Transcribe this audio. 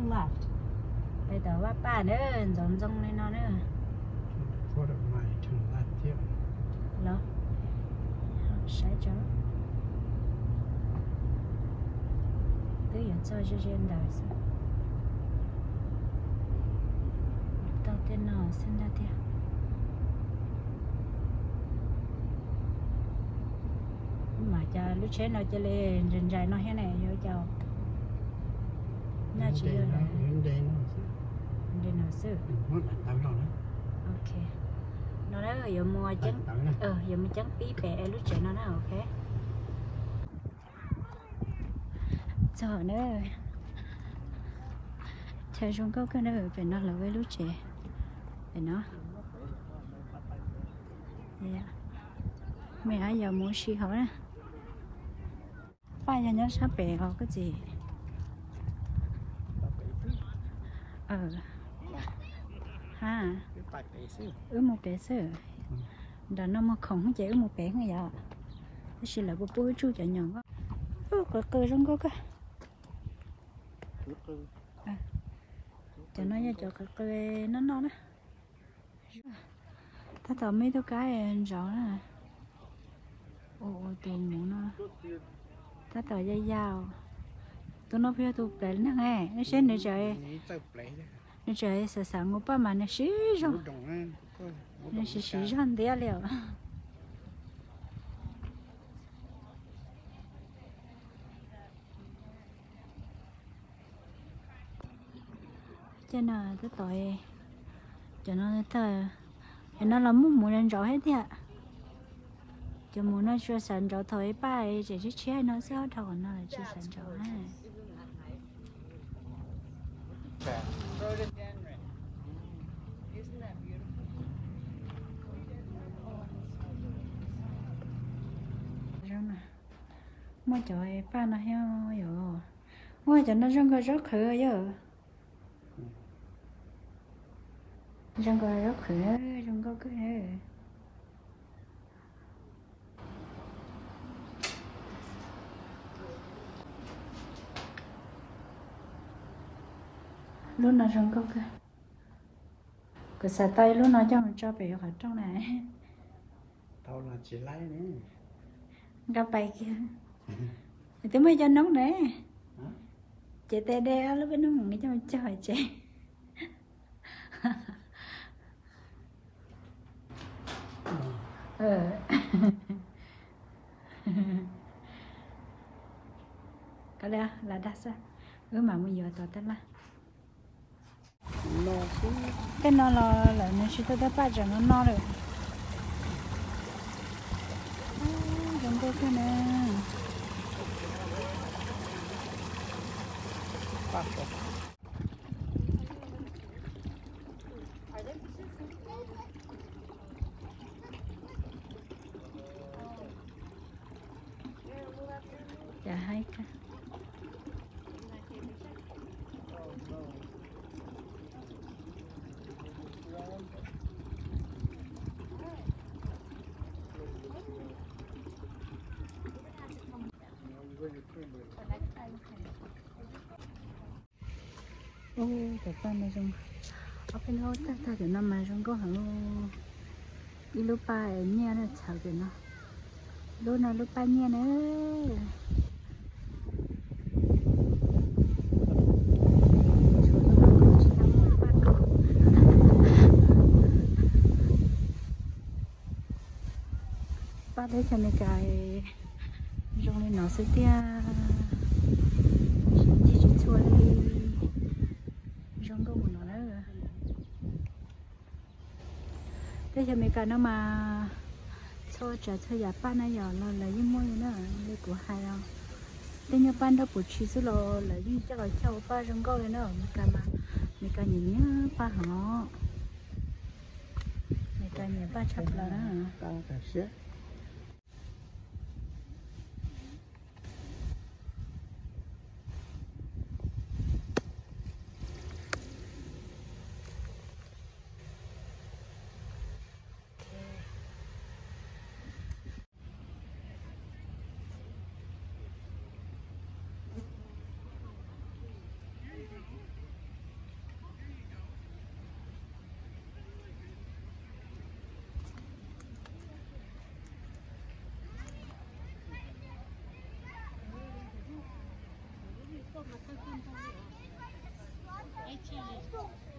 Pem tom vaj paj na, ntxoov ntxoo li no na. Los, saib tso. Twb yuav txog ze ze ntawd xwb. Tau tej no xwb ntag tiag. Mas cas lub tsheb no cia li ntsais ntsais no thiab ne, yuav cas? Nyob tsis yog, ntsais no xwb. Ok. No na, yuav mus ceeb, yuav mus ceeb pib pem lub tsev no na, ok. Txog na. Chaw zoo nkauj kawg na, pem no lawv ua lub tsev pem no. Me ab yog mus si hauv na. Paj yog nyob sab pem os koj txiv. Ha, wb mus pem xwb. Nram no muag khoom ces wb mus pem yom. Tab sis lawv puas pub wb tsuj cov nyom nkauj. Qw qw zoo nkauj kawg. Cov no yog cov qw qw noj noj na. Tab tom muaj ib tug kab ntsaud na. Ua tus muv no tab tom ya yau. Tus no puas yog tus plev neeg? Nej saib nws tseem, nws tseem xav xav mus paj mas nws siv zog, nws siv siv zog ntiab li os. Ces no tab tom, cov no tawg, cov no los muaj muv ntsaud thiab tiag. Cov muv no tsuas xav ntsaud thaum ib paj tseem tshiab tshiab no xwb, dhau qhov no los tsis xav ntsaud na. Muaj cov paj no thiab yom. Ua cov no zoo nkauj zaub qhwv yom. Zoo nkauj zaub qhwv, zoo nkauj kawg. Lub no zoo nkauj kawg. Kuv xav tau ib lub no coj mus tso pem qhov rooj na. Nqa pais kiag. Twb muaj cov noob na. Ces tes de ob lub peb noob mus coj mus cog tsev. Koj li lam dag xwb, wb mam mus yuav tom tab laj. Tej no los lawv nws tsis tau tej paj tseem no no lawm. Zoo nkauj kawg na. Cas haib kawg. Ub, cov paj no zoo, ob peb lub tag tag cov no mas zoo nkauj heev. Ib lub paj nyiaj na, txhawv pem no. Lub no lub paj nyiaj na. Paj teb chaws Amelikas zoo li no xwb tiag, tsis ncig tsis txhua li, zoo nkauj mus no na. Teb chaws Amelikas no mas txhua tsav txhua yam paj na yom los lawv yeej muaj li na, li kuv hais os. Tej nyuag paj nrog puv tshis xwb los lawv yeej coj los cog ua paj zoo nkauj li na. Amelikas mas, Amelikas nyiam nyiam paj heev. Amelikas nyiam paj tshaj plaws na. Mas thawj kawg nkaus li os. Peb tshaj li.